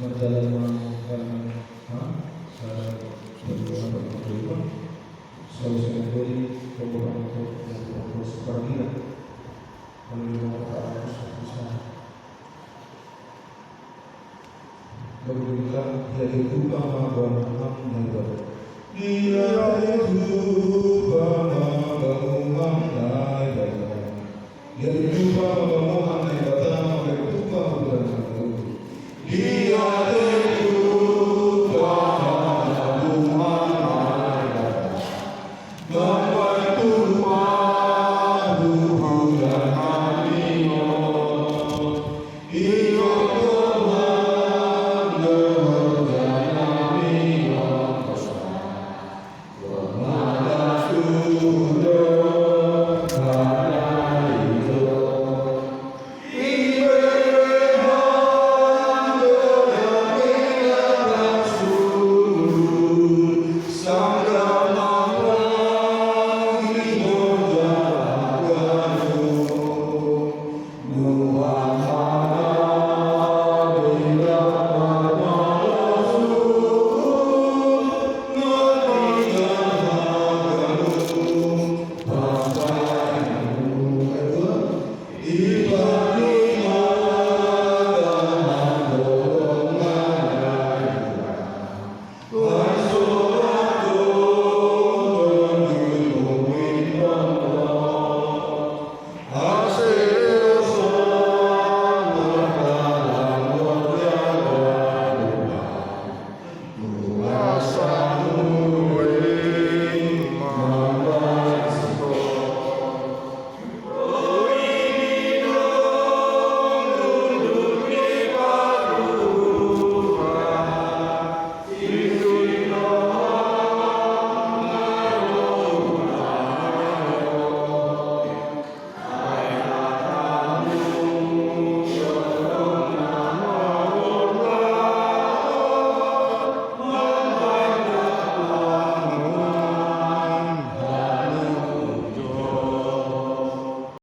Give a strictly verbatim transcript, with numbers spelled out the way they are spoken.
Dalam melakukan, ha? Saya sebagai orang beragama, saya sendiri pembuat untuk yang berbuat seperti ini. Kalau dia mau tak harus bisa. Lalu dia bilang, dia itu mama bangun mama. Dia itu mama bangun mama. Dia itu mama bangun mama.